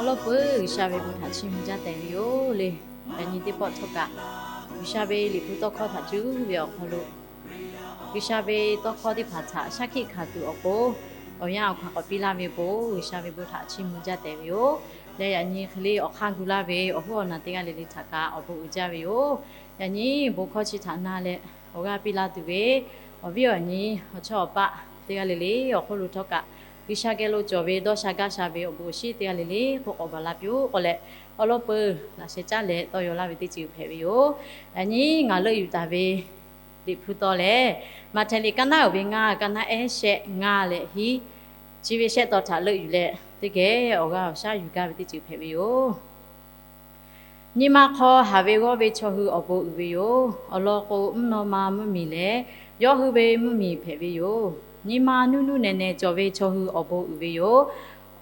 Awˬ lawn peuˬ G'uiˬsha ve bon htaꞈ chiˇ mvuh jaˇ tehꞈ ve yoˬ le. Yaꞈ nyi teˇ pawˆ htawˇ kaꞈ, G'uiˬsha ve Liꞈ hpu tawˇ hkawˇ htaꞈ cuˇ ve awˬ hk'aw lo, G'uiˬsha ve tawˇ hkawˇ teˇ hpaˍ htaꞈ shaˉ hkiˆ hkanˍ tuˬ awˬ pon, awˬ yanˇ awˬ hkaw k'awꞈ piˇ laˇ ve awˬ pon G'uiˬsha ve bon htaꞈ chiˇ mvuh jaˇ tehꞈ ve yoˬ. Leh yaꞈ nyi hk'e le awˬ hk'aˇ gu laˇ ve awˬ hoˉ awˬ naˬ teˇ g'aˇ le le htaꞈ kaꞈ awˬ bon uiˍ jaˇ ve yoˬ. Yaꞈ nyi bon hkawˇ chi htaꞈ na leh awˬ g'aˇ piˇ laˇ tuˬ ve awˬ viˉ awˬ nyi awˬ chawˇ awˬ paˆ teˇ g'aˇ le le awˬ hk'oˆ lo htawˇ kaꞈ, G'uiˬsha geh lo cawˬ ve dawˇ sha gaˇ sha ve awˬ bon awˬ shinˉ teˇ g'aˇ le le k'oˆ k'awꞈ baˬ la piˇ-oˆ k'oˆ leh, awˬ lawn peuˬ laꞈ sheh caˉ leh tawˇ yaw laˇ ve teˇ ceuˬ hpehꞈ ve yoˬ. Yaꞈ nyi ngaˬ leuˆ yuˬ taˍ ve Liꞈ hpu taw lehˬ, Maꞈhtehˍ liꞈ kaˇ naˉ uiˍ ve ngaˇ, kaˇ naˉ ehˉ shehˆ ngaˇ leh hiˉ, chi ve shehˆ taw htaꞈ leuˆ yuˬ leh teˇ geh awˬ g'aˇ awˬ shaˉ yuˬ gaˇ ve teˇ ceuˬ hpehꞈ ve yoˬ. Nyi ma hk'aw haˍ ve g'awˇ ve chaw hui awˬ bon uiˍ ve yoˬ. Awˬ lawn k'o, mvuhˇ naw ma mvuhˇmiˬ lehˬ yawˇ hui ve mvuhˇmiˬ hpehꞈ ve yoˬ. Nyi ma nuˇ nuˇ nehˬ nehˬ cawˬ ve chaw hui awˬ bon uiˍ ve yoˬ.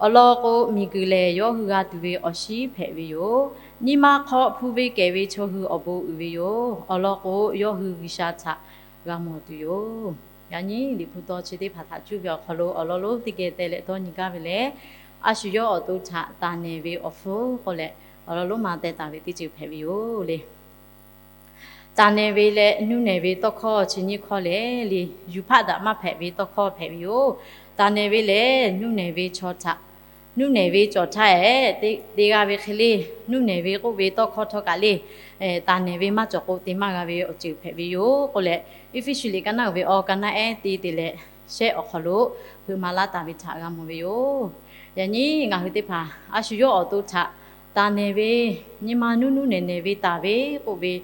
Awˬ lawn k'o, miˬguiˬ lehˬ yawˇ hui g'a tuˬ ve awˬ shinˉ hpehꞈ ve yoˬ. Nyi ma hk'aw hpu ve kehˬ ve chaw hui awˬ bon uiˍ ve yoˬ. Awˬ lawn k'o, yawˇ hui G'uiˬsha htaꞈ g'a mawˬ tuˬ yoˬ. Yaꞈ nyi Liꞈ hpu taw chi teˇ hpaˍ htaꞈ cuˇ ve awˬ hk'aw lo awˬ lawn lonˉ teˇ geh teh leh dawˇ nyi gaˇ ve lehˬ, a shu yawˇ awˬ to htaꞈ taˍ nehˬ ve awˬ hpfuhˇ k'oˆ leh awˬ lawn lonˉ ma teh taˍ ve teˇ ceuˬ hpehꞈ ve yoˬ le. Taˍ nehˬ ve leh nuˇ nehˬ ve tawˇ hkawˇ chi nyiˇ hkawˇ lehˬ le, yuˬ hpaˆ daꞈ maˇ hpehꞈ ve tawˇ hkawˇ hpehꞈ ve yoˬ. Taˍ nehˬ ve lehˬ nuˇ nehˬ ve chaw htaꞈ, nuˇ nehˬ ve cawˬ htaˇ ehˉ, te g'a ve hk'e le, nuˇ nehˬ ve k'oˆ ve tawˇ hkawˇ htawˇ kaꞈ le, taˍ nehˬ ve maˇ cawˬ k'o te maˇ g'a ve awˬ ceuˬ hpehꞈ ve yoˬ k'oˆ leh, Eˇfeˇsuꞈ liꞈ kaˇ naˉ uiˍ ve awˬ kaˇ naˉ ehˉ teˇ te leh shehˆ awˬ hk'aw lo hpeuꞈ maˍ laˇ taˍ ve htaꞈ g'a mawˬ ve yoˬ. Yaꞈ nyi ngaˬ hui teˇ hpaˍ a shu yawˇ awˬ to htaꞈ taˍ nehˬ ve, nyi ma nuˇ nuˇ nehˬ nehˬ ve taˍ ve k'oˆ ve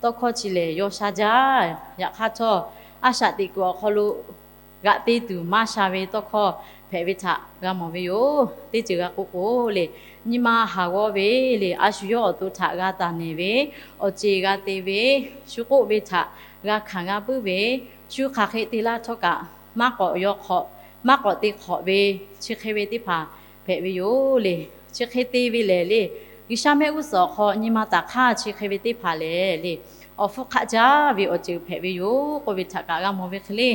tawˇ hkawˇ chi lehˬ yaw sha jaˇ. Yaꞈ hk'aˇ htawˇ, a shaꞈ teꞈ kuiˬ awˬ hk'aw lo g'aꞈ te tuˬ maˇ sha ve tawˇ hkawˇ hpehꞈ ve htaꞈ g'a mawˬ ve yoˬ. Teˇ ceuˬ g'a k'oˆ k'o le, nyi ma haˍ g'awˇ ve le, a shu yawˇ awˬ to htaꞈ g'a taˍ nehˬ ve, awˬ ceˬ g'a te ve, shu k'oˆ ve htaꞈ g'a hkanˍ g'a puiˉ ve, shu hk'aˬ hk'e te laˇ htawˇ kaꞈ maˇ k'awꞈ yaw hk'awꞈ, maˇ k'awꞈ te hk'awꞈ ve, chi hk'e ve teˇ hpaˍ hpehꞈ ve yoˬ le. Chi hk'e te ve lehˬ le, G'uiˬsha mehˆ g'uˇ suhˍ awˬ hk'aw nyi ma taˍ hk'aˇ chi hk'e ve teˇ hpaˍ lehˬ le, awˬ hpfuhˇ hk'aˆ jaˇ ve awˬ ceuˬ hpehꞈ ve yoˬ k'oˆ ve htaꞈ kaꞈ g'a mawˬ ve hk'e le.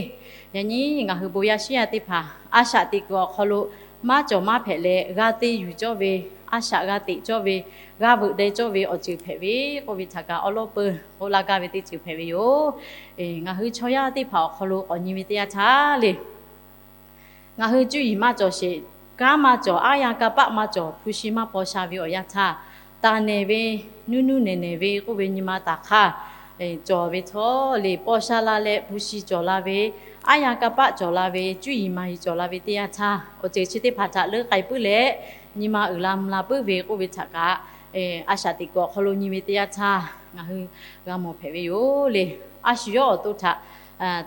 Yaꞈ nyi ngaˬ hui bon yaˇ shiˉ yaˇ teˇ hpaˍ a shaꞈ teꞈ kuiˬ awˬ hk'aw lo maˇ cawˬ maˇ hpehꞈ leh g'a te yuˬ cawˇ ve, a shaꞈ g'a teꞈ cawˇ ve, g'a veuꞈ deh cawˇ ve awˬ ceuˬ hpehꞈ ve k'oˆ ve htaꞈ kaꞈ awˬ lawn peuˬ k'oˆ laˇ gaˇ ve teˇ ceuˬ hpehꞈ ve yoˬ. Ngaˬ hui chaw yaˇ teˇ hpaˍ awˬ hk'aw lo k'awꞈ nyi ve teˇ yanˇ htaˇ le, ngaˬ hui cuˇ yiˍ maˇ cawˬ sheˍ, kanˉ maˇ cawˬ, aˉ yanˇ kanˇ paˆ maˇ cawˬ, hpu shi maˇ paw sha ve awˬ yanˇ htaˇ, taˍ nehˬ ve, nuˇ nuˇ nehˬ nehˬ ve k'oˆ ve nyi ma taˍ hk'aˇ cawˬ ve htawˇ le, paw sha la leh hpu shi cawˬ la ve, aˉ yanˇ kanˇ paˆ cawˬ la ve, cuˇ yiˍ maˍ yiˍ cawˬ la ve teˇ yanˇ htaˇ, awˬ ceuˬ chi teˇ hpaˍ htaꞈ leuˆ k'ai puiˉ leh, nyi ma uiˍ la mvuh la puiˉ ve k'oˆ ve htaꞈ kaꞈ, a shaꞈ teꞈ kuiˬ awˬ hk'aw lo nyi ve teˇ yanˇ htaˇ ngaˬ hui g'a mawˬ hpehꞈ ve yoˬ le. A shu yawˇ awˬ to htaꞈ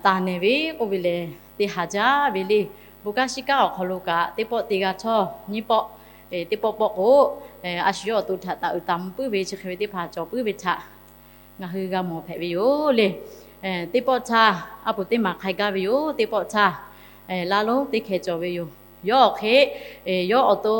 taˍ nehˬ ve k'oˆ ve lehˬ, te haˍ jaˇ ve le. Bon kanˉ shiˉ kanˉ awˬ hk'aw lo kaꞈ teˇ pawˆ te g'a htawˇ nyiˇ pawˆ, teˇ pawˆ pawˆ k'o, a shu yawˇ awˬ to htaꞈ taˍ uiˍ taˍ mvuh puiˉ ve chi hk'e ve teˇ hpaˍ cawˬ puiˉ ve htaꞈ ngaˬ hui g'a mawˬ hpehꞈ ve yoˬ le. Teˇ pawˆ htaˇ, a poˍ teˇ maˬ hk'ai gaˇ ve yoˬ. Teˇ pawˆ htaˇ, laˇ lonˉ teˇ hkeh cawˬ ve yoˬ. Yawˇ awˬ hk'e, yawˇ awˬ to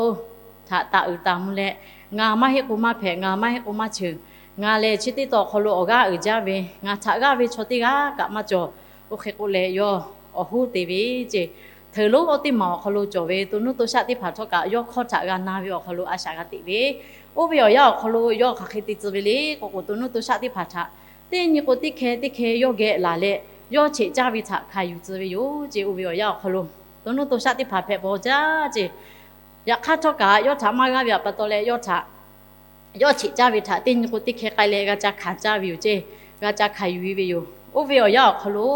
htaꞈ taˍ uiˍ taˍ mvuh leh, ngaˬ maˇ heˆ k'o maˇ hpehꞈ, ngaˬ maˇ heˆ k'o maˇ cheuˬ, ngaˬ lehˬ chi teˇ taw awˬ hk'aw lo awˬ g'aˇ uiˍ jaˇ ve, ngaˬ htaꞈ g'aˇ ve chaw teˇ g'aˇ kaꞈ maˇ cawˬ. Oˇ hk'e k'o leh yawˇ awˬ hoˉ te ve ceˇ. Hteꞈ lonˉ oˇ teˇ maˬ awˬ hk'aw lo cawˬ ve to nuˇ to shaˆ teˇ hpaˍ htawˇ kaꞈ yawˇ hkawˇ htaꞈ g'a na ve awˬ hk'aw lo a shaꞈ g'a teꞈ ve, oˇ ve awˬ yanˇ awˬ hk'aw lo yawˇ hk'aˬ hk'e te tcuh ve le k'oˆ k'o, to nuˇ to shaˆ teˇ hpaˍ htaꞈ teˇ nyi k'o teˇ hkeh teˇ hkeh yawˇ geh laˬ leh, yawˇ cheꞈ caˇ ve htaꞈ hkanˍ yuˬ tcuh ve yoˬ ceˇ. Oˇ ve awˬ yanˇ awˬ hk'aw lo to nuˇ to shaˆ teˇ hpaˍ hpehꞈ paw jaˇ ceˇ. Yaꞈ hk'aˇ htawˇ kaꞈ yawˇ htaꞈ maˇ g'aˇ ve pa taw leh yawˇ htaꞈ yawˇ cheꞈ caˇ ve htaꞈ teˇ nyi k'o teˇ hkeh k'ai leh g'a ca hkanˍ caˇ ve yoˬ ceˇ. G'a ca hkanˍ yuˬ e ve yoˬ. Oˇ ve awˬ yanˇ awˬ hk'aw lo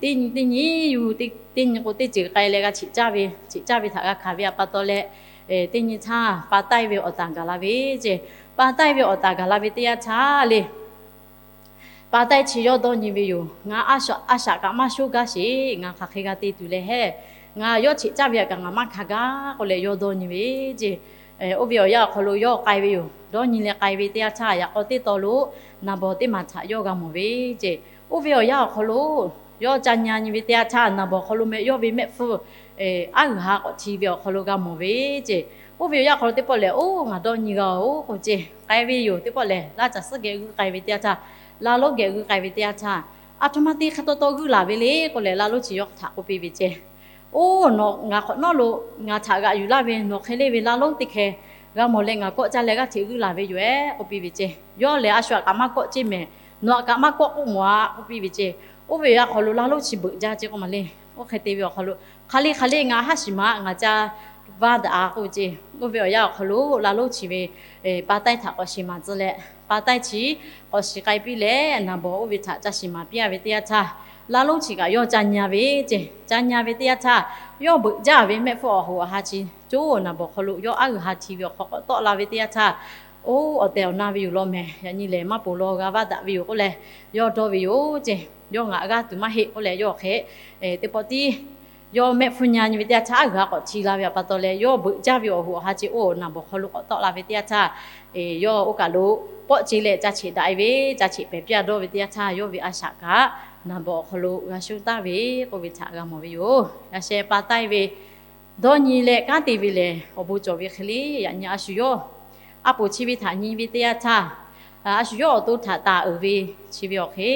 teˇ nyi teˇ nyi yuˬ, teˇ nyi k'o teˇ ceuˬ k'ai leh g'a cheꞈ caˇ ve, cheꞈ caˇ ve htaꞈ g'a hkanˍ ve pa taw leh, teˇ nyi htaˇ pa taiˇ ve awˬ taˍ gaˬ la ve ceˇ. Pa taiˇ ve awˬ taˍ gaˬ la ve teˇ yanˇ htaˇ le, pa taiˇ chi yawˇ dawˇ nyi ve yoˬ. Ngaˬ a shaꞈ kaꞈ maˇ shonˉ gaˇ sheˍ. Ngaˬ hk'aˬ hk'e g'a te tuˬ leh hehˉ, ngaˬ yawˇ cheꞈ caˇ ve htaꞈ kaꞈ ngaˬ maˇ hkanˍ gaˇ k'oˆ leh yawˇ dawˇ nyi ve ceˇ. Oˇ ve awˬ yanˇ awˬ hk'aw lo yawˇ k'ai ve yoˬ. Dawˇ nyi leh k'ai ve teˇ yanˇ htaˇ, yaꞈ k'aw teˇ taw lo naˍ bawˍ teˇ maˬ htaꞈ yawˇ g'a mawˬ ve ceˇ. Oˇ ve awˬ yanˇ awˬ hk'aw lo yawˇ ca nyi nyi ve teˇ yanˇ htaˇ, naˍ bawˍ hk'aw lo meh yawˇ ve mehˆ hpfuhˇ aˉ g'uiˬ ha k'awꞈ hti ve awˬ hk'aw lo g'a mawˬ ve ceˇ. Oˇ ve awˬ yanˇ awˬ hk'aw lo teˇ pawˆ lehˬ, oˇ ngaˬ dawˇ nyi g'a-oˬ k'oˆ ceˇ. K'ai ve yoˬ. Teˇ pawˆ lehˬ, laˇ caˬ suhˉ geh g'uiˇ k'ai ve teˇ yanˇ htaˇ, laˇ lonˉ geh g'uiˇ k'ai ve teˇ yanˇ htaˇ, aˬ htoꞈ ma te hk'e taw taw g'uiˇ laˬ ve le k'oˆ leh laˇ lonˉ chi yawˇ htaꞈ k'oˆ piˇ ve ceˇ. Oˇ, nawˬ ngaˬ hk'awꞈ nawˉ lo ngaˬ htaꞈ g'aꞈ yuˬ laˇ ve nawˬ hk'e le ve laˇ lonˉ teˇ hkeh G'a mawˬ leh ngaˬ kawˆ caˇ leh g'aˇ hteꞈ g'uiˇ laˬ ve yoˬ ehˉ k'oˆ piˇ ve ceˇ. Yawˇ lehˬ a shu aꞈ kaꞈ maˇ kawˆ ceˇ mehˍ, nawˬ aꞈ kaꞈ maˇ kawˆ k'oˆ mawˬ a k'oˆ piˇ ve ceˇ. Oˇ ve awˬ yanˇ awˬ hk'aw lo laˇ lonˉ chi beuꞈ jaˇ ceˇ k'oˆ ma le. Oˇ hk'e te ve awˬ hk'aw lo, hk'aˬ le hk'aˬ le ngaˬ haˉ shiˍ maꞈ, ngaˬ ca vaˇ daꞈ a k'oˆ ve ceˇ. Oˇ ve awˬ yanˇ awˬ hk'aw lo laˇ lonˉ chi ve pa taiˇ htaꞈ k'awꞈ shiˍ maˍ tcuh leh, pa taiˇ chi k'awꞈ shiˍ k'ai piˇ leh, naˍ bawˬ oˇ ve htaꞈ ca shiˍ maˍ piˇ a ve teˇ yanˇ htaˇ, laˇ lonˉ chi kaꞈ yawˇ ca nyi a ve ceˇ. Ca nyi a ve teˇ yanˇ htaˇ, yawˇ beuꞈ jaˇ ve mehˆ hpfuhˇ awˬ hoꞈ awˬ ha chi coˉ naˍ bawˬ hk'aw lo yawˇ aˉ g'uiˬ ha hti ve awˬ hk'aw k'awꞈ tawˆ la ve teˇ yanˇ htaˇ, oˇ awˬ tehˬ awˬ na ve yoˬ law mehˍ, yaꞈ nyi lehˬ maˇ poˬ law g'a vaˇ daꞈ ve yoˬ k'oˆ leh, yawˇ dawˇ ve yoˬ ceˇ. Yawˇ ngaˬ g'aˇ tuˬ maˇ heˆ k'oˆ leh yawˇ hk'e teˇ pawˆ tiˉ yawˇ mehˆ hpfuhˇ nyi nyi ve teˇ yanˇ htaˇ, aˉ g'uiˬ ha k'awꞈ hti la ve pa taw leh, yawˇ beuꞈ jaˇ ve awˬ hoꞈ awˬ ha chi oˇ naˍ bawˬ hk'aw lo k'awꞈ tawˆ la ve teˇ yanˇ htaˇ, yawˇ oˇ kaˬ lo pawˆ ce leh ca cheꞈ daꞈ e ve, ca cheꞈ pehˍ piˇ a dawˇ ve teˇ yanˇ htaˇ, yawˇ ve a shaꞈ kaꞈ naˍ bawˬ awˬ hk'aw lo g'a shoˉ taˍ ve k'oˆ ve htaꞈ g'a mawˬ ve yoˬ. Yaꞈ sheh pa taiˇ ve dawˇ nyi leh kanˉ te ve lehˬ, awˬ bon cawˬ ve hk'e le. Yaꞈ nyi a shu yawˇ a poˍ chi ve htaꞈ nyi ve teˇ yanˇ htaˇ, a shu yawˇ awˬ to htaꞈ taˍ uiˍ ve chi ve awˬ hk'e,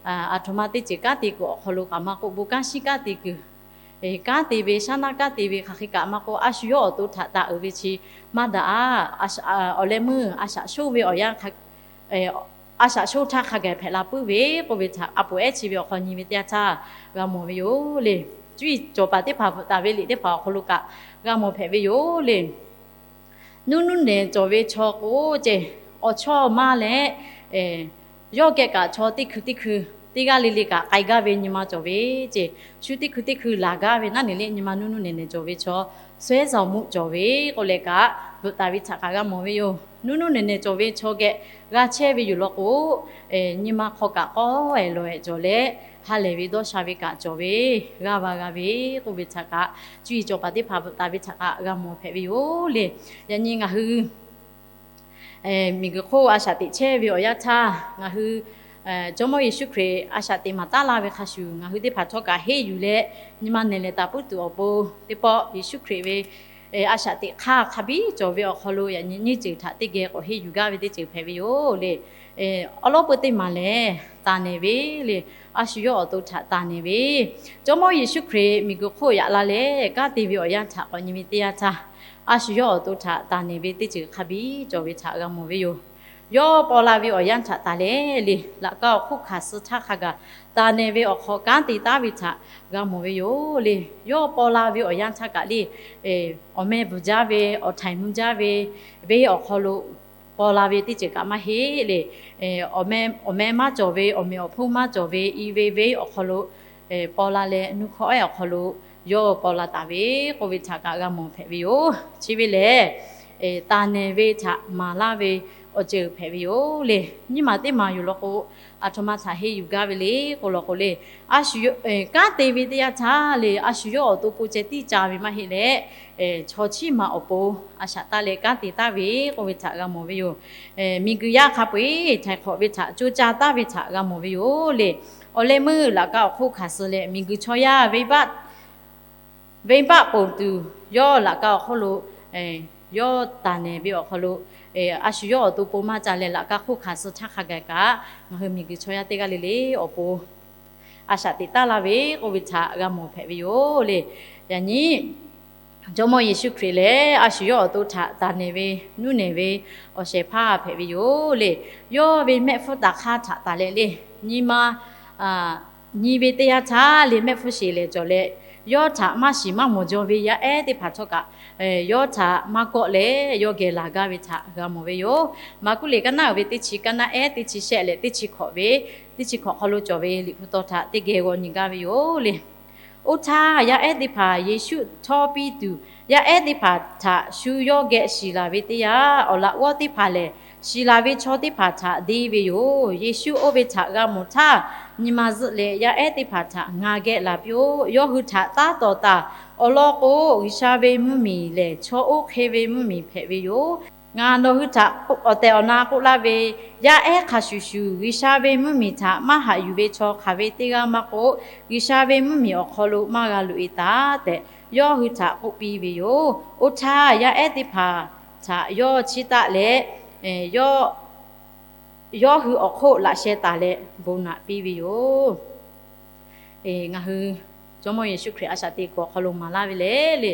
aˬ htoꞈ ma teˇ ceuˬ kanˉ te kuiˬ awˬ hk'aw lo kaꞈ maˇ k'oˆ, bon kanˉ shiˉ kanˉ te kuiˬ, kanˉ te ve, shaˉ naˆ kanˉ te ve hk'aˬ hk'e kaꞈ maˇ k'oˆ, a shu yawˇ awˬ to htaꞈ taˍ uiˍ ve chi maˇ daꞈ a. Awˬ leh meuˇ a shaꞈ shoˉ ve awˬ yanˇ, a shaꞈ shoˉ htaˇ hk'a gaˬ hpehꞈ la puiˉ ve k'oˆ ve htaꞈ a poˍ ehˉ chi ve awˬ hk'aw nyi ve teˇ yanˇ htaˇ g'a mawˬ ve yoˬ le. Cuˇ yiˍ cawˬ paˍ teˇ hpaˍ bvuhꞈ taˍ ve liꞈ teˇ hpaˍ awˬ hk'aw lo kaꞈ g'a mawˬ hpehꞈ ve yoˬ le. Nuˇ nuˇ nehˬ cawˬ ve chaw k'o ceˇ, awˬ chawˇ maˇ leh, yawˇ geh kaꞈ chaw teˇ hkui teˇ hkui teˇ g'aˇ le le kaꞈ k'ai gaˇ ve nyi ma cawˬ ve ceˇ. Shu teˇ hkui teˇ hkui laˬ gaˇ ve naˉ neˬ le nyi ma nuˇ nuˇ nehˬ nehˬ cawˬ ve chaw, suhˉ zawˬ muˆ cawˬ ve k'oˆ leh kaꞈ bvuhꞈ taˍ ve htaꞈ kaꞈ g'a mawˬ ve yoˬ. Nuˇ nuˇ nehˬ nehˬ cawˬ ve chaw geh g'a chehˇ ve yoˬ law k'o, nyi ma hk'aw kaꞈ k'awˇ ehˍ lawˬ ehˍ cawˬ leh, ha lehˬ ve dawˇ sha ve kaꞈ cawˬ ve, g'aˇ va g'a ve k'oˆ ve htaꞈ kaꞈ, cuˇ yiˍ cawˬ paˍ teˇ hpaˍ bvuhꞈ taˍ ve htaꞈ kaꞈ g'a mawˬ hpehꞈ ve yoˬ le. Yaꞈ nyi ngaˬ hui miˬguiˬ hk'oˆ a shaꞈ teꞈ chehˇ ve awˬ yanˇ htaˇ, ngaˬ hui Jawˇmawˇ Yeˍsuˆ Hkriꞈ a shaꞈ teꞈ maˍ taˉ laˇ ve hk'a shuˍ, ngaˬ hui teˇ hpaˍ htawˇ kaꞈ henˇ yuˬ leh, nyi ma nehˬ lehˬ taˍ puiˉ tuˬ awˬ pon teˇ pawˆ Yeˍsuˆ Hkriꞈ ve a shaꞈ teꞈ hk'aˇ hk'a biˇ cawˬ ve awˬ hk'aw lo yaꞈ nyi nyiˇ ceuˬ htaꞈ teˇ geh k'awꞈ henˇ yuˬ gaˇ ve teˇ ceuˬ hpehꞈ ve yoˬ le. Awˉ lawˉ peu teˇ maˬ lehˬ taˍ nehˬ ve le. A shu yawˇ awˬ to htaꞈ taˍ nehˬ ve, Jawˇmawˇ Yeˍsuˆ Hkriꞈ miˬguiˬ hk'oˆ yaꞈ la leh kanˉ te ve awˬ yanˇ htaꞈ k'awꞈ nyi ve teˇ yanˇ htaˇ, a shu yawˇ awˬ to htaꞈ taˍ nehˬ ve teˇ ceuˬ hk'a biˇ cawˬ ve htaꞈ g'a mawˬ ve yoˬ. Yawˇ paw la ve awˬ yanˇ htaꞈ taˍ leh le, laꞈ ka awˬ hk'oˆ hkanˍ suh htaˇ hk'a gaˬ taˍ nehˬ ve awˬ hk'aw kanˉ te taˉ ve htaꞈ g'a mawˬ ve yoˬ le. Yawˇ paw la ve awˬ yanˇ htaˇ kaꞈ le, awˬ meh bvuhˬ jaˇ ve, awˬ htaiˍ mvuh jaˇ ve, venˇ awˬ hk'aw lo paw la ve teˇ ceuˬ kaꞈ maˇ heˆ le. Awˬ meh maˇ cawˬ ve, awˬ meꞈ awˬ hponˇ maˇ cawˬ ve, i ve venˇ awˬ hk'aw lo paw la leh, nuˇ hkawˇ ehˉ awˬ hk'aw lo yawˇ paw la taˍ ve k'oˆ ve htaꞈ kaꞈ g'a mawˬ hpehꞈ ve yoˬ. Chi ve lehˬ, taˍ nehˬ ve htaꞈ maˍ laˇ ve awˬ ceuˬ hpehꞈ ve yoˬ le. Nyiˇ maˬ teˇ maˬ yoˬ law k'o, aˬ htoꞈ ma htaꞈ henˇ yuˬ gaˇ ve le k'oˆ law k'o le, a shu kanˉ te ve teˇ yanˇ htaˇ le, a shu yawˇ awˬ to po ceh tiˇ ca ve maˇ heˆ leh, chaw chiˇ ma awˬ pon a shaꞈ taˇ leh kanˉ te taˍ ve k'oˆ ve htaꞈ g'a mawˬ ve yoˬ. Miˬguiˬ yaˇ hk'a peu-eˬ htaiˍ hk'awꞈ ve htaꞈ co ca taˍ ve htaꞈ g'a mawˬ ve yoˬ le. Awˬ leh meuˇ laꞈ ka awˬ hk'oˆ hkanˍ suh leh miˬguiˬ chaw yaˇ venˇ baˆ ponˬ tuˬ yawˇ laꞈ ka awˬ hk'oˆ lo yawˇ taˍ nehˬ ve awˬ hk'aw lo, a shu yawˇ awˬ to po maˇ ca leh laꞈ ka hk'oˆ hkanˍ suh htaˇ hk'a gaˬ kaꞈ, ngaˬ hui miˬguiˬ chaw yaˇ teˇ g'aˇ le le awˬ pon a shaꞈ teꞈ taˍ laˇ ve k'oˆ ve htaꞈ g'a mawˬ hpehꞈ ve yoˬ le. Yaꞈ nyi Jawˇmawˇ Yeˍsuˆ Hkriꞈ lehˬ, a shu yawˇ awˬ to htaꞈ taˍ nehˬ ve, nuˇ nehˬ ve awˬ shehˍ hpaˇ hpehꞈ ve yoˬ le. Yawˇ ve mehˆ hpfuhˇ taˍ hk'aˇ htaꞈ taˍ leh le, nyi ma nyi ve teˇ yanˇ htaˇ le mehˆ hpfuhˇ sheˍ lehˍ cawˬ leh, yawˇ htaꞈ maˇ shiˍ maˇ mawˬ jaw ve yaˇ ehˉ teˇ hpaˍ htawˇ kaꞈ yawˇ htaꞈ maˇ kawˆ leh yawˇ geh laˬ gaˇ ve htaꞈ g'a mawˬ ve yoˬ. Maˍkuˆ liꞈ kaˇ naˆ uiˍ ve teˇ chi kaˇ naˆ ehˉ teˇ chi shehˆ leh teˇ chi hkawꞈ ve, teˇ chi hkawꞈ hk'aw lo cawˬ ve liꞈ hpu taw htaꞈ teˇ geh g'aw nyi gaˇ ve yoˬ le. Oˇ htaˇ, yaˇ ehˉ teˇ hpaˍ Yeˍsuˆ htawˇ piˇ tuˬ, yaˇ ehˉ teˇ hpaˍ htaꞈ shu yawˇ geh shiˍ laˬ ve teˇ yanˇ, awˬ laꞈ g'awˇ teˇ hpaˍ lehˬ, shiˍ laˬ ve chaw teˇ hpaˍ htaꞈ deˇ ve yoˬ. Yeˍsuˆ oˇ ve htaꞈ g'a mawˬ htaˇ, nyi ma zuhˆ leh yaˇ ehˉ teˇ hpaˍ htaꞈ, Ngaˬ geh laˬ piˇ-oˆ. Yawˇ hui htaꞈ taˉ tawˍ taˍ. Awˬ lawn k'o, G'uiˬsha ve mvuhˇmiˬ lehˬ chaw oˇ hk'e ve mvuhˇmiˬ hpehꞈ ve yoˬ. Ngaˬ nawˬ hui htaꞈ awˬ tehˬ awˬ na k'oˆ laˇ ve, yaˇ ehˉ hk'a shuˍ shuˍ G'uiˬsha ve mvuhˇmiˬ htaꞈ maˇ haꞈ yuˬ ve chaw hk'aˬ ve teˇ g'aˇ maˇ k'oˆ, G'uiˬsha ve mvuhˇmiˬ awˬ hk'aw lo maˇ g'a loꞈ-e taˍ tehꞈ, yawˇ hui htaꞈ k'oˆ piˇ ve yoˬ. Oˇ htaˇ, yaˇ ehˉ teˇ hpaˍ htaꞈ yawˇ chiˇ taˆ leh, yawˇ hui awˬ hk'oˆ laꞈ sheh taˍ leh bon naꞈ piˇ ve yoˬ. Ngaˬ hui Jawˇmawˇ Yeˍsuˆ Hkriꞈ a shaꞈ teꞈ kuiˬ awˬ hk'aw lo maˍ laˇ ve le le,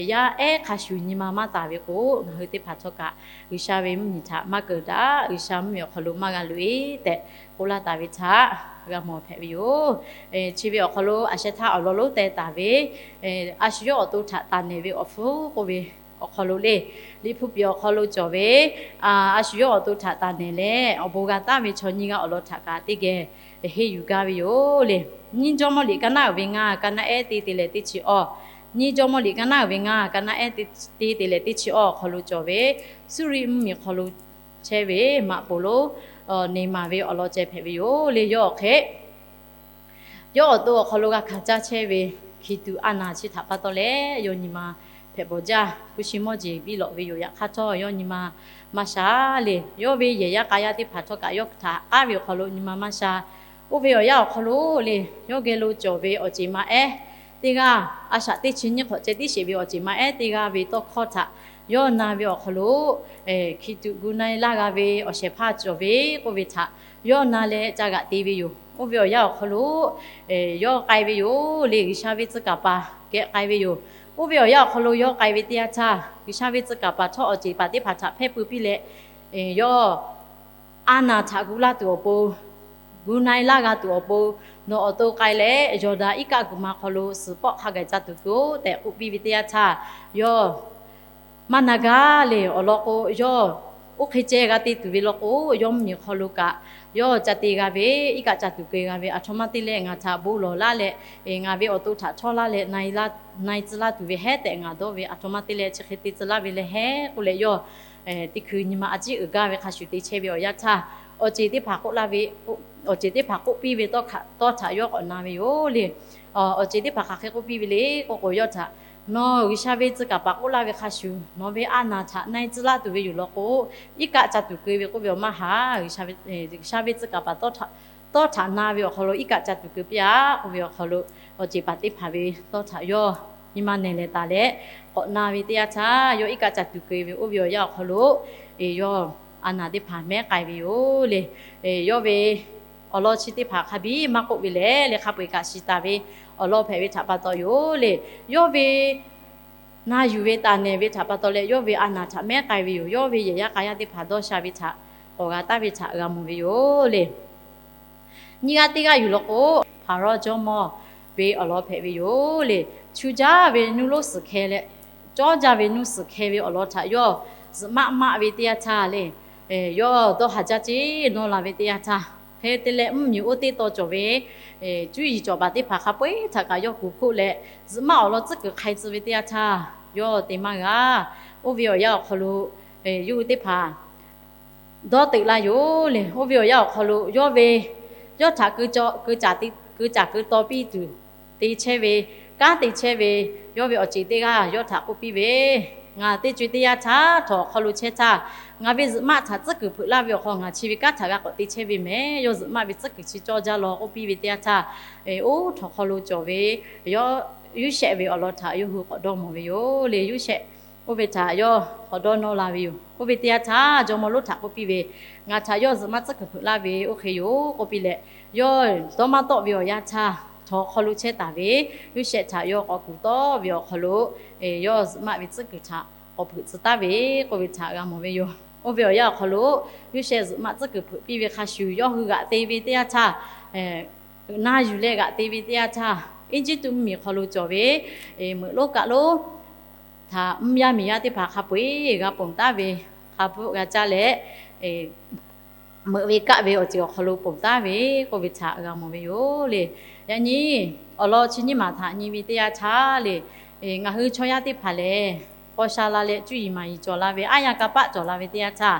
yaˇ ehˉ hk'a shuˍ nyi ma maˇ taˍ ve k'o, ngaˬ hui teˇ hpaˍ htawˇ kaꞈ G'uiˬsha ve mvuhˇmiˬ htaꞈ maˇ keunˍ daꞈ, G'uiˬsha mvuhˇmiˬ awˬ hk'aw lo maˇ g'a loꞈ-e tehꞈ k'oˆ laˇ taˍ ve htaꞈ g'a mawˬ hpehꞈ ve yoˬ. Chi ve awˬ hk'aw lo a sheh htaˇ awˬ lawn lonˉ teh taˍ ve, a shu yawˇ awˬ to htaꞈ taˍ nehˬ ve awˬ hpfuhˇ k'oˆ ve awˬ hk'aw lo le, Liꞈ hpu piˍ awˬ hk'aw lo cawˬ ve, a shu yawˇ awˬ to htaꞈ taˍ nehˬ leh awˬ bon g'a taˍ ve chaw nyiˇ g'aˇ awˬ lawn htaꞈ kaꞈ teˇ geh henˇ yuˬ gaˇ ve yoˬ le. Nyiˇ Jawˇmawˇ liꞈ ka naˉ uiˍ ve ngaˇ, ka naˉ ehˉ teˇ te leh teˇ chi awˇ, Nyiˇ Jawˇmawˇ liꞈ ka naˉ uiˍ ve ngaˇ, ka naˉ ehˉ teˇ te leh teˇ chi awˇ awˬ hk'aw lo cawˬ ve, Suˇriˆ mvuhˇmiˬ hk'aw lo chehˇ ve maꞈ poˍ lonˉ Neˍmaˍ ve awˬ lawn ceh hpehꞈ ve yoˬ le. Yawˇ awˬ hk'e yawˇ awˬ to awˬ hk'aw lo g'a hkanˍ caˇ chehˇ ve hkiˬ tuꞈ a naˍ chi htaꞈ pa taw leh, yawˇ nyi ma hpehꞈ bawˬ jaˇ, hpu shi mawˇ jeˬ biˇ lawꞈ ve yoˬ. Yaꞈ hk'aˇ htawˇ yawˇ nyi ma maˇ sha le. Yawˇ ve yehˬ yaˇ k'a yaˇ teˇ hpaˍ htawˇ kaꞈ yawˇ htaꞈ k'aˉ ve awˬ hk'aw lo nyi ma maˇ sha. Oˇ ve awˬ yanˇ awˬ hk'aw lo le, yawˇ geh lo cawˬ ve awˬ ceˬ ma ehˉ teˇ g'aˇ, a shaꞈ teˇ chi nyiˇ hk'awꞈ ceh tiˉ sheˍ ve awˬ ceˬ ma ehˉ teˇ g'aˇ ve tawˇ hkawˇ htaꞈ yawˇ na ve awˬ hk'aw lo, hkiˬ tuꞈ gu na-e laˇ g'a ve awˬ shehˍ hpaˇ cawˬ ve k'oˆ ve htaꞈ yawˇ na leh ca g'aꞈ te ve yoˬ. Oˇ ve awˬ yanˇ awˬ hk'aw lo yawˇ k'ai ve yoˬ le. G'uiˬsha ve tcuh kaˍ paˍ geh k'ai ve yoˬ. Oˇ ve awˬ yanˇ awˬ hk'aw lo yawˇ k'ai ve teˇ yanˇ htaˇ, G'uiˬsha ve tcuh kaˍ paˍ htawˇ awˬ ceˬ paˍ teˇ hpaˍ htaꞈ hpehˇ pui piˇ leh, yawˇ a naˍ htaꞈ gu laˇ tuˬ awˬ pon, gu na-e laˇ g'a tuˬ awˬ pon, nawˬ awˬ to k'ai leh Yawˬdanˍ iˉ kaˆ gu ma hk'aw lo suhˍ pawˆ hk'a gaˬ ca tuˬ k'o tehꞈ k'oˆ piˇ ve teˇ yanˇ htaˇ, yawˇ maˇ na gaˇ le. Awˬ lawn k'o, yawˇ oˇ hk'e ceh g'a te tuˬ ve law k'o, yawˇ mvuhˇmiˬ hk'aw lo kaꞈ yawˇ ca te g'a ve, iˉ kaˆ ca tuˬ keu g'a ve, aˬ htoꞈ ma te leh ngaˬ htaꞈ bon lawˬ laˇ leh, ngaˬ ve awˬ to htaꞈ htawˇ laˇ leh na-e tcuh laˇ tuˬ ve heˉ tehꞈ ngaˬ dawˇ ve, aˬ htoꞈ ma te leh chi hk'e te tcuh laˇ ve leh heˉ k'oˆ leh, yawˇ teˇ hkui nyi ma a ciˉ uiˍ gaˇ ve hk'a shuˍ te chehˇ ve awˬ yanˇ htaˇ, awˬ ceˬ teˇ hpaˍ k'oˆ laˇ ve, awˬ ceˬ teˇ hpaˍ k'oˆ piˇ ve tawˇ htaꞈ yawˇ k'awꞈ na ve yoˬ le. Awˬ ceˬ teˇ hpaˍ hk'aˬ hk'e k'oˆ piˇ ve le k'oˆ k'o, yawˇ htaꞈ nawˬ G'uiˬsha ve tcuh kaˍ paˍ k'oˆ laˇ ve hk'a shuˍ nawˬ ve a naˍ htaꞈ na-e tcuh laˇ tuˬ ve yoˬ law k'o, iˉ kaˆ ca tuˬ keu ve k'oˆ ve awˬ maˇ haˍ. G'uiˬsha ve tcuh kaˍ paˍ tawˇ htaꞈ na ve awˬ hk'aw lo iˉ kaˆ ca tuˬ keu piˇ-aꞈ k'oˆ ve awˬ hk'aw lo, awˬ ceˬ paˍ teˇ hpaˍ ve tawˇ htaꞈ yawˇ nyi ma nehˬ lehˬ taˍ leh k'awꞈ na ve teˇ yanˇ htaˇ, yawˇ iˉ kaˆ ca tuˬ keu ve oˇ ve awˬ yanˇ awˬ hk'aw lo, yawˇ a naˍ teˇ hpaˍ mehˉ k'ai ve yoˬ le. Yawˇ ve awˬ lawn chi teˇ hpaˍ hk'a biˇ maˇ k'oˆ ve lehˬ le, hk'a peu-eˬ kaꞈ shiˍ taˍ ve awˬ lawn hpehꞈ ve htaꞈ pa taw yoˬ le. Yawˇ ve na yuˬ ve taˍ nehˬ ve htaꞈ pa taw leh yawˇ ve a naˍ htaꞈ mehˉ k'ai ve yoˬ. Yawˇ ve yehˬ yaˇ k'a yaˇ teˇ hpaˍ dawˇ sha ve htaꞈ k'awꞈ g'a taˍ ve htaꞈ g'a mawˬ ve yoˬ le. Nyiˇ g'aˇ teˇ g'aˇ yuˬ law k'o, Hpaˍrawˇ jawˇmawˇ ve awˬ lawn hpehꞈ ve yoˬ le. Chu jaˇ ve nuˇ lonˉ suhˍ hkeh leh, cawˇ jaˇ ve nuˇ suhˍ hkeh ve awˬ lawn htaꞈ yawˇ zuhꞈ maˆ maˆ ve teˇ yanˇ htaˇ le, yawˇ dawˇ haˍ jaˇ ceˇ nawˇ la ve teˇ yanˇ htaˇ, hk'e te leh mvuhˇmiˬ oˇ teˇ taw cawˬ ve cuˇ yiˍ cawˬ paˍ teˇ hpaˍ hk'a peu-eˬ htaꞈ kaꞈ yawˇ kuˬ hkoˆ leh, zuhꞈ maˆ awˬ lawn tcuhˉ kuiˬ hk'ai tcuh ve teˇ yanˇ htaˇ, yawˇ te maˇ g'a. Oˇ ve awˬ yanˇ awˬ hk'aw lo yawˇ hui teˇ hpaˍ dawˇ teuꞈ laˇ yoˬ le. Oˇ ve awˬ yanˇ awˬ hk'aw lo yawˇ ve, yawˇ htaꞈ keu caˍ keu taw piˇ tuˬ te chehˇ ve, kanˉ te chehˇ ve yawˇ ve awˬ ceˬ teˇ g'aˇ yawˇ htaꞈ k'oˆ piˇ ve, Ngaˬ teˇ co-e teˇ yanˇ htaˇ htawnˍ awˬ hk'aw lo chehˇ htaˇ, ngaˬ ve zuhꞈ maˆ htaꞈ tcuhˉ kuiˬ hpeuꞈ laˇ ve awˬ hk'aw ngaˬ chi ve kanˉ htaꞈ g'a k'awꞈ te chehˇ ve mehˍ. Yawˇ zuhꞈ maˆ ve tcuhˉ kuiˬ chi cawˇ jaˇ law k'oˆ piˇ ve teˇ yanˇ htaˇ, oˇ htawnˍ hk'aw lo cawˬ ve yawˇ Yoˇsehꞈ ve awˬ lawn htaꞈ yawˇ hui k'awꞈ dawˇ mawˬ ve yoˬ le. Yoˇsehꞈ oˇ ve htaꞈ yawˇ k'awꞈ dawˇ nawˇ la ve yoˬ. Oˇ ve teˇ yanˇ htaˇ jawˇmawˇ lonˉ htaꞈ k'oˆ piˇ ve, Ngaˬ htaꞈ yawˇ zuhꞈ maˆ tcuhˉ kuiˬ hpeuꞈ laˇ ve oˇ hk'e yoˬ k'oˆ piˇ leh, yawˇ dawˇ maˇ tawˆ ve awˬ yanˇ htaˇ htawnˍ awˬ hk'aw lo chehˇ taˍ ve Yoˇsehꞈ htaꞈ yawˇ k'awꞈ kuˬ tawˆ ve awˬ hk'aw lo, yawˇ zuhꞈ maˆ ve tcuhˉ kuiˬ htaꞈ k'awꞈ hpeuꞈ tcuh taˍ ve k'oˆ ve htaꞈ g'a mawˬ ve yoˬ. Oˇ ve awˬ yanˇ awˬ hk'aw lo Yoˇsehꞈ zuhꞈ maˆ tcuhˉ kuiˬ hpeuꞈ piˇ ve hk'a shuˍ yawˇ hui g'aꞈ te ve teˇ yanˇ htaˇ, na yuˬ leh g'aꞈ te ve teˇ yanˇ htaˇ, Eˇjiˇtuꞈ mvuhˇmiˬ hk'aw lo cawˬ ve meuꞈ lonˉ kaˆ lonˉ htaꞈ mvuhˇ yaˇ miˬ yaˇ teˇ hpaˍ hk'a peu-eˬ g'a ponˬ taˉ ve, hk'a peuˬ g'a caˇ leh, meuꞈ ve kaˆ ve awˬ ceuˬ awˬ hk'aw lo ponˬ taˉ ve k'oˆ ve htaꞈ g'a mawˬ ve yoˬ le. Yaꞈ nyi awˬ lawn chi nyiˇ maˬ htaꞈ nyi ve teˇ yanˇ htaˇ le, ngaˬ hui chaw yaˇ teˇ hpaˍ lehˬ, paw sha la leh cuˇ yiˍ maˍ yiˍ cawˬ la ve, aˉ yanˇ kanˇ paˆ cawˬ la ve teˇ yanˇ htaˇ,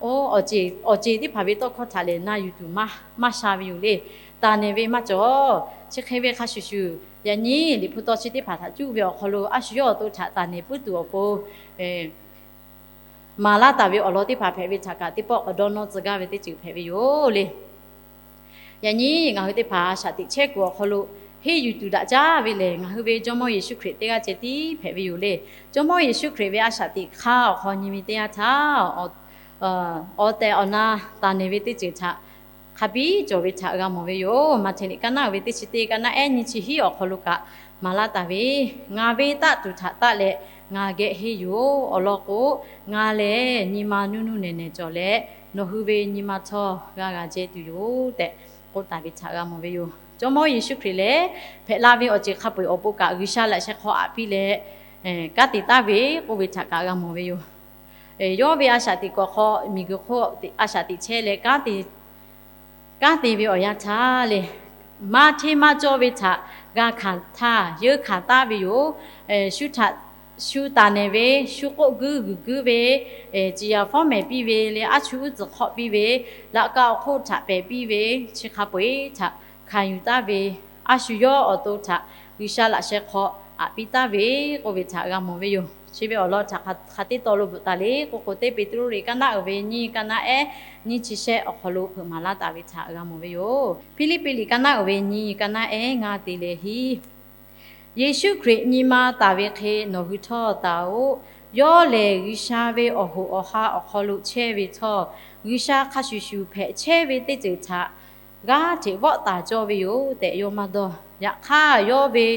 oˇ awˬ ceˬ teˇ hpaˍ ve tawˇ hkawˇ htaꞈ lehˬ na yuˬ tuˬ maˇ sha ve yoˬ le. Taˍ nehˬ ve maˇ cawˬ. Chi hk'e ve hk'a shuˍ shuˍ, yaꞈ nyi Liꞈ hpu taw chi teˇ hpaˍ htaꞈ cuˇ ve awˬ hk'aw lo a shu yawˇ awˬ to htaꞈ taˍ nehˬ puiˉ tuˬ awˬ pon maˍ laˇ taˍ ve awˬ lawn teˇ hpaˍ hpehꞈ ve htaꞈ kaꞈ teˇ pawˆ k'awꞈ dawˇ nawˇ tcuh gaˇ ve teˇ ceuˬ hpehꞈ ve yoˬ le. Yaꞈ nyi ngaˬ hui teˇ hpaˍ a shaꞈ teꞈ chehˇ kuiˬ awˬ hk'aw lo henˇ yuˬ tuˬ daꞈ jaˇ ve lehˬ, ngaˬ hui ve Jawˇmawˇ Yeˍsuˆ Hkriꞈ teˇ g'aˇ ceh tiˉ hpehꞈ ve yoˬ le. Jawˇmawˇ Yeˍsuˆ Hkriꞈ ve a shaꞈ teꞈ hk'aˇ awˬ hk'aw nyi ve teˇ yanˇ htaˇ, awˬ tehˬ awˬ na taˍ nehˬ ve teˇ ceuˬ htaꞈ hk'a biˇ cawˬ ve htaꞈ g'a mawˬ ve yoˬ. Maꞈhtehˍ liꞈ ka naˆ uiˍ ve teˇ chi teˇ, ka naˆ ehˉ nyiˇ chi hiˉ awˬ hk'aw lo kaꞈ maˍ laˇ taˍ ve, Ngaˬ ve taˆ tuˬ htaꞈ taˆ leh ngaˬ geh henˇ yuˬ-oˬ. Awˬ lawn k'o, ngaˬ lehˬ nyi ma nuˇ nuˇ nehˬ nehˬ cawˬ leh, nawˬ hui ve nyi ma htawˇ g'a g'a jehˇ tuˬ yoˬ tehꞈ k'oˆ taˍ ve htaꞈ g'a mawˬ ve yoˬ. Jawˇmawˇ Yeˍsuˆ Hkriꞈ lehˬ, hpehꞈ la ve awˬ ceuˬ hk'a peu-eˬ awˬ pon kaꞈ G'uiˬsha laꞈ sheh hk'aw aꞈ piˇ leh, kanˉ te taˍ ve k'oˆ ve htaꞈ kaꞈ g'a mawˬ ve yoˬ. Yawˇ ve a shaꞈ teꞈ kuiˬ awˬ hk'aw miˬguiˬ hk'oˆ a shaꞈ teꞈ chehˇ leh, kanˉ te ve awˬ yanˇ htaˇ lehˬ, maˇ hteˇ maˇ cawˇ ve htaꞈ g'a hkanˍ htaˇ yeunˇ hkanˍ taˍ ve yoˬ. Shu htaꞈ shu taˍ nehˬ ve, shu k'oˆ guiˇ g'uiˬ guiˇ ve, ciˍ yaˍ fawˉ mehˍ piˇ ve leh, aˉ chu uˉ tcuhˍ hk'awˆ piˇ ve, laꞈ ka awˬ hk'oˆ htaꞈ pehˬ piˇ ve, chi hk'a peu-eˬ htaꞈ hkanˍ yuˬ taˍ ve, a shu yawˇ awˬ to htaꞈ G'uiˬsha laꞈ sheh hk'aw aꞈ piˇ taˍ ve k'oˆ ve htaꞈ g'a mawˬ ve yoˬ. Chi ve awˬ lawn htaꞈ hk'aˬ hk'e te tawˇ lo bvuhꞈ taˍ le k'oˆ k'o, teˇ Peˍtruˆ liꞈ ka naˆ uiˍ ve nyiˇ, ka naˆ ehˉ nyiˇ chi shehˆ awˬ hk'aw lo hpeuꞈ maˍ laˇ taˍ ve htaꞈ g'a mawˬ ve yoˬ. Hpiˇliˇpiˆ liꞈ ka naˆ uiˍ ve nyiˇ, ka naˆ ehˉ ngaˇ te leh hiˉ. Yeˍsuˆ Hkriꞈ nyi ma taˍ ve hk'e nawˬ hui htawˇ taˍ-oꞈ. Yawˇ lehˬ G'uiˬsha ve awˬ hoꞈ awˬ ha awˬ hk'aw lo chehˇ ve htawˇ, G'uiˬsha hk'a shuˍ shuˍ hpehꞈ chehˇ ve teˇ ceuˬ htaꞈ g'aˇ hteꞈ vawˆ taˍ cawˇ ve yoˬ tehꞈ yawˇ maˇ dawˇ. Yaꞈ hk'aˇ, yawˇ ve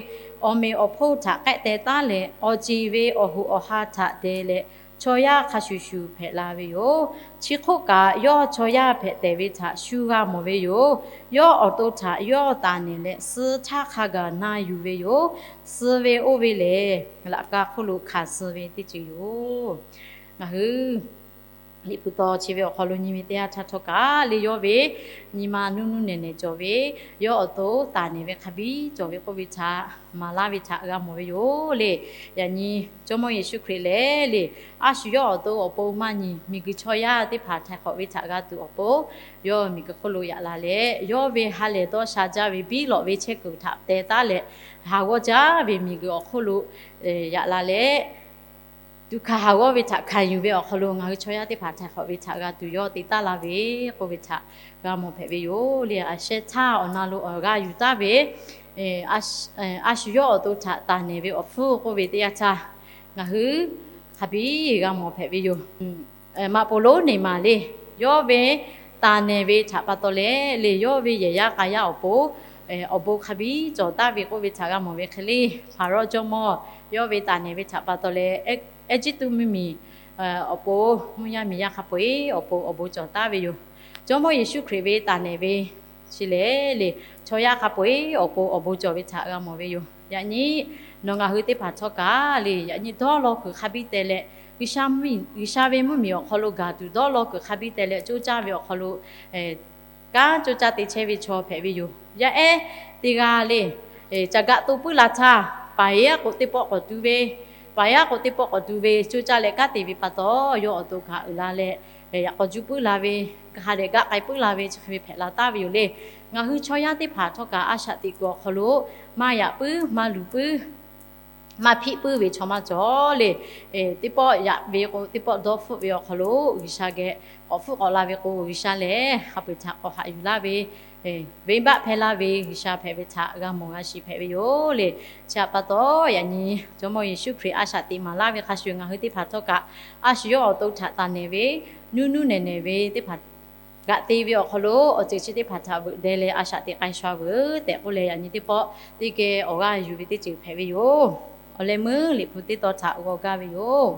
awˬ meꞈ awˬ hponˇ htaꞈ k'ehˆ teh taˉ leh, awˬ ceˬ ve awˬ hoꞈ awˬ ha htaꞈ deh leh, chaw yaˇ hk'a shuˍ shuˍ hpehꞈ la ve yoˬ. Chi hk'oˆ kaꞈ, yawˇ chaw yaˇ hpehꞈ tehˬ ve htaꞈ shu g'a mawˬ ve yoˬ. Yawˇ awˬ to htaꞈ yawˇ taˍ nehˬ leh, suh htaˇ hk'a gaˬ na yuˬ ve yoˬ. Suh ve oˇ ve lehˬ, laꞈ ka hk'oˆ lo hkanˍ suh ve teˇ ceuˬ yoˬ. Ngaˬ hui Liꞈ hpu taw chi ve awˬ hk'aw lo nyi ve teˇ yanˇ htaˇ htawˇ kaꞈ le, yawˇ ve nyi ma nuˇ nuˇ nehˬ nehˬ cawˬ ve, yawˇ awˬ to taˍ nehˬ ve hk'a biˇ cawˬ ve k'oˆ ve htaꞈ maˍ laˇ ve htaꞈ g'a mawˬ ve yoˬ le. Yaꞈ nyi Jawˇmawˇ Yeˍsuˆ Hkriꞈ lehˬ le, a shu yawˇ awˬ to awˬ pon maˇ nyi, miˬguiˬ chaw yaˇ teˇ hpaˍ htaiˍ hk'awꞈ ve htaꞈ g'a tuˬ awˬ pon, yawˇ miˬguiˬ hk'oˆ lo yaꞈ la leh, yawˇ ve ha lehˬ dawˇ sha jaˇ ve biˇ lawꞈ ve chehˇ kuiˬ htaꞈ teh taˉ leh, haˍ g'awˇ jaˇ ve miˬguiˬ awˬ hk'oˆ lo yaꞈ la leh, tuꞈ hkanˍ haˍ g'awˇ ve htaꞈ hkanˍ yuˬ ve awˬ hk'aw lo ngaˬ hui chaw yaˇ teˇ hpaˍ htaiˍ hk'awꞈ ve htaꞈ g'a tuˬ yawˇ te taˉ la ve k'oˆ ve htaꞈ g'a mawˬ hpehꞈ ve yoˬ le. A sheh htaˇ awˬ na lo awˬ g'aˇ yuˬ taˍ ve, a shu yawˇ awˬ to htaꞈ taˍ nehˬ ve awˬ hpfuhˇ k'oˆ ve teˇ yanˇ htaˇ, ngaˬ hui hk'a biˇ g'a mawˬ hpehꞈ ve yoˬ. Maꞈ poˍ lonˉ neˬ maˬ le, yawˇ ve taˍ nehˬ ve htaꞈ pa taw leh le, yawˇ ve yehˬ yaˇ k'a yaˇ awˬ pon, awˬ bon hk'a biˇ cawˬ taˍ ve k'oˆ ve htaꞈ g'a mawˬ ve hk'e le, Hpaˍrawˇ jawˇmawˇ yawˇ ve taˍ nehˬ ve htaꞈ pa taw leh, Eˇjiˇtuꞈ mvuhˇmiˬ awˬ pon mvuhˇ yaˇ miˬ yaˇ hk'a peu-eˬ awˬ pon awˬ bon cawˬ taˍ ve yoˬ. Jawˇmawˇ Yeˍsuˆ Hkriꞈ ve taˍ nehˬ ve chi lehˬ le, chaw yaˇ hk'a peu-eˬ awˬ pon awˬ bon cawˬ ve htaꞈ g'a mawˬ ve yoˬ. Yaꞈ nyi nawˬ ngaˬ hui teˇ hpaˍ htawˇ kaꞈ le, yaꞈ nyi dawˇ law kuiˬ hk'a biˇ teh leh, G'uiˬsha mvuhˇmiˬ, G'uiˬsha ve mvuhˇmiˬ awˬ hk'aw lo gaˬ tuˬ dawˇ law kuiˬ hk'a biˇ teh leh coˇ caˇ ve awˬ hk'aw lo kanˉ coˇ caˇ te chehˇ ve chaw hpehꞈ ve yoˬ. Yaˇ ehˉ teˇ g'aˇ le, caˬ gaꞈ to puiˉ la htaˇ, paˍ yaˇ k'o teˇ pawˆ k'awꞈ tu ve, paˍ yaˇ k'o teˇ pawˆ k'awꞈ tu ve coˇ caˇ leh kanˉ te ve pa taw, yawˇ awˬ to kaꞈ uiˍ la leh, yaꞈ k'aw juˇ puiˉ la ve, ha lehˬ gaˆ k'ai puiˉ la ve chi hk'e ve hpehꞈ la taˍ ve yoˬ le. Ngaˬ hui chaw yaˇ teˇ hpaˍ htawˇ kaꞈ a shaꞈ teꞈ kuiˬ awˬ hk'aw lo maˇ yaꞈ puiˉ, maˇ luˬ puiˉ, maˇ hpiˆ puiˉ ve chaw maˇ cawˬ le. Teˇ pawˆ yaꞈ ve k'o, teˇ pawˆ dawˇ hpfuhˆ ve awˬ hk'aw lo G'uiˬsha geh k'awꞈ hpfuhˆ k'awꞈ la ve k'o, G'uiˬsha lehˬ hk'a peu-eˬ htaꞈ k'awꞈ haꞈ yuˬ laˇ ve, venˇbaˆ hpehˇ laˇ ve G'uiˬsha hpehꞈ ve htaꞈ g'a mawˬ g'a shiˍ hpehꞈ ve yoˬ le. Chi htaꞈ pa taw, yaꞈ nyi Jawˇmawˇ Yeˍsuˆ Hkriꞈ a shaꞈ teꞈ maˍ laˇ ve hk'a shuˍ, ngaˬ hui teˇ hpaˍ htawˇ kaꞈ a shu yawˇ awˬ to htaꞈ taˍ nehˬ ve, nuˇ nuˇ nehˬ nehˬ ve teˇ hpaˍ g'aꞈ te ve awˬ hk'aw lo awˬ ceuˬ chi teˇ hpaˍ htaꞈ veuꞈ deh leh a shaꞈ teꞈ k'ai sha veuˬ tehꞈ k'oˆ leh, yaꞈ nyi teˇ pawˆ teˇ geh awˬ g'aˇ yuˬ ve teˇ ceuˬ hpehꞈ ve yoˬ. Awˬ leh meuˇ Liꞈ hpu teˇ tawn htaꞈ g'aw gaˇ ve yoˬ.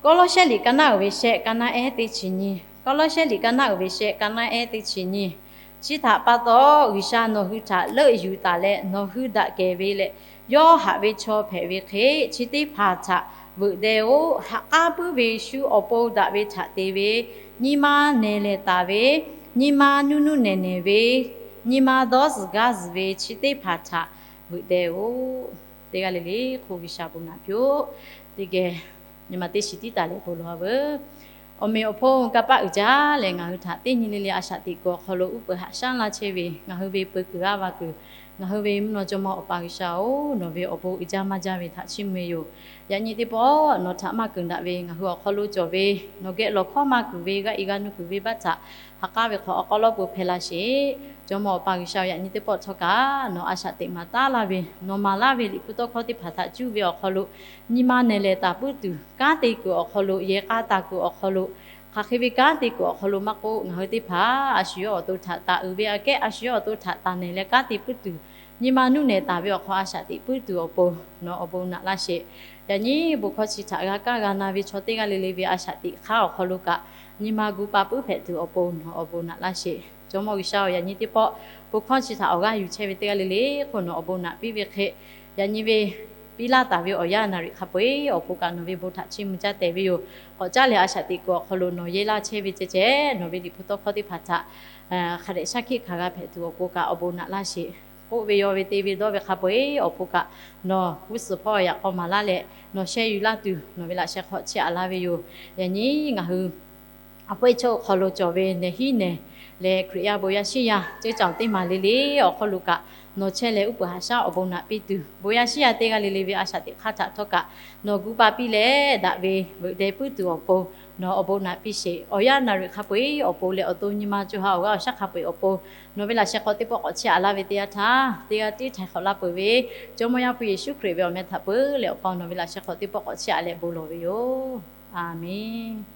Kawˇlawˇsehˇ liꞈ ka naˆ uiˍ ve shehˆ, ka naˆ ehˉ teˇ chi nyiˇ. Kawˇlawˇsehˇ liꞈ ka naˆ uiˍ ve shehˆ, ka naˆ ehˉ teˇ chi nyiˇ. Chi htaꞈ pa taw, G'uiˬsha nawˬ hui htaꞈ leuˆ yuˬ taˍ leh nawˬ hui daꞈ kehˬ ve leh, yawˇ haꞈ ve chaw hpehꞈ ve hk'e, chi teˇ hpaˍ htaꞈ veuꞈ deh-oˆ. Ha k'aˉ puiˉ ve shu awˬ pon daꞈ ve htaꞈ te ve, nyi ma nehˬ lehˬ taˍ ve, nyi ma nuˇ nuˇ nehˬ nehˬ ve, nyi ma dawˇ zuhˬ gaˇ zuhˬ ve chi teˇ hpaˍ htaꞈ veuꞈ deh-oˆ. Teˇ g'aˇ le le hk'oˆ G'uiˬsha bon naꞈ piˇ-oˆ. Teˇ geh nyi ma teˇ shiˍ tiˉ taˍ leh bon lawˬ-a veuˬ. Awˬ meꞈ awˬ hponˇ kanˇ paˆ uiˍ jaˇ leh ngaˬ hui htaꞈ teˇ nyi le le a shaꞈ teꞈ kuiˬ awˬ hk'aw lo uˉ peunˍ haꞈ shaˉ laˇ chehˇ ve ngaˬ hui ve peu kuiˬ g'aˇ va kuiˬ, ngaˬ hui ve mvuhˇ naw jawˇmawˇ Awˬ pa G'uiˬsha-oˬ, nawˬ ve awˬ bon uiˍ jaˇ maˇ jaˇ ve htaꞈ chiˇ mvuh ve yoˬ. Yaꞈ nyi teˇ pawˆ nawˬ htaꞈ maˇ keunˍ daꞈ ve ngaˬ hui awˬ hk'aw lo cawˬ ve, nawˬ geh lawˬ hkawˇ maˇ kuiˬ ve g'aˇ e g'aˇ nuˇ kuiˬ ve baˆ htaꞈ ha k'aˉ ve hk'awꞈ awˬ k'aw lawˉ peuˬ hpehˇ la sheˍ. Jawˇmawˇ Awˬ pa G'uiˬsha-oˬ, yaꞈ nyi teˇ pawˆ htawˇ kaꞈ nawˬ a shaꞈ teꞈ maˍ taˉ laˇ ve, nawˬ maˍ laˇ ve Liꞈ hpu tawˇ hkawˇ teˇ hpaˍ htaꞈ cuˇ ve awˬ hk'aw lo, nyi ma nehˬ lehˬ taˍ puiˉ tuˬ, kanˉ te kuiˬ awˬ hk'aw lo, yehˬ k'a taˍ kuiˬ awˬ hk'aw lo, Hk'aˬ hk'e ve kanˉ te kuiˬ awˬ hk'aw lo maˇ k'oˆ, ngaˬ hui teˇ hpaˍ a shu yawˇ awˬ to htaꞈ taˍ uiˍ ve aꞈ kehˉ, a shu yawˇ awˬ to htaꞈ taˍ nehˬ leh kanˉ te puiˉ tuˬ, nyi ma nuˇ nehˬ taˍ ve awˬ hk'aw a shaꞈ teꞈ puiˉ tuˬ awˬ pon nawˬ awˬ bon naꞈ laˇ sheˍ. Yaꞈ nyi bon hkawˇ chi htaꞈ g'a kaˇ g'a na ve chaw teˇ g'aˇ le le ve a shaꞈ teꞈ hk'aˇ awˬ hk'aw lo kaꞈ, nyi ma gu pa puiˉ hpehꞈ tuˬ awˬ pon nawˬ awˬ bon naꞈ laˇ sheˍ. Jawˇmawˇ G'uiˬsha-oˬ, yaꞈ nyi teˇ pawˆ bon hkawˇ chi htaꞈ awˬ g'aˇ yuˬ chehˇ ve teˇ g'aˇ le le hk'oˆ nawˬ awˬ bon naꞈ piˇ ve hk'e, yaꞈ nyi ve piˇ laˇ taˍ ve awˬ yanˇ naˍriˍ hk'a peu-eˬ awˬ pon kaꞈ nawˬ ve bon htaꞈ chiˇ mvuh caˇ tehꞈ ve yoˬ. K'awꞈ caˉ leh a shaꞈ teꞈ kuiˬ awˬ hk'aw lo nawˬ yehˇ laˇ chehˇ ve ceh ceh, nawˬ ve liꞈ hpu tawˇ hkawˇ teˇ hpaˍ htaꞈ hk'a dehꞈ shaˉ hkiˆ hkanˍ g'a hpehꞈ tuˬ awˬ pon kaꞈ awˬ bon naꞈ laˇ sheˍ. K'oˆ ve yaw ve te ve dawˇ ve hk'a peu-eˬ awˬ pon kaꞈ nawˬ g'uˇ suhˍ hpawˇ yaꞈ k'aw maˍ laˇ leh nawˬ sheh yuˬ laˇ tuˬ nawˬ ve laꞈ sheh hk'aw chiˇ aꞈ laˇ ve yoˬ. Yaꞈ nyi ngaˬ hui awˬ hpawehˇ chaw awˬ hk'aw lo cawˬ ve nehˬ hiˉ nehˬ leh Hkriꞈ yaˇ bon yaˇ shiˉ yaˇ ceuˇ caoˬ teˇ maˬ le le awˬ hk'aw lo kaꞈ nawˬ chehˇ leh uˉ peunˍ haꞈ shaˉ awˬ bon naꞈ piˇ tuˬ, bon yaˇ shiˉ yaˇ teˇ g'aˇ le le ve a shaꞈ teꞈ hk'aˇ htaꞈ htawˇ kaꞈ nawˬ gu pa piˇ leh daꞈ ve veuꞈ deh puiˉ tuˬ awˬ pon nawˬ awˬ bon naꞈ piˇ sheˍ. Awˬ yanˇ naˍriˍ hk'a peu-eˬ awˬ pon leh awˬ to nyi ma co ha awˬ g'aˇ awˬ shaˉ hk'a peu-eˬ awˬ pon nawˬ ve laꞈ sheh hk'aw teˇ pawˆ k'awꞈ chiˇ aꞈ laˇ ve teˇ yanˇ htaˇ, teˇ g'aˇ tiˉ htaiˍ hk'awꞈ laˇ peuˬ ve Jawˇmawˇ Yaˇ hpu Yeˍsuˆ Hkriꞈ ve awˬ meh htaꞈ peuˬ leh awˬ pa nawˬ ve laꞈ sheh hk'aw teˇ pawˆ k'awꞈ chiˇ aꞈ leh bon lawˬ ve yoˬ. Aˬmenˍ.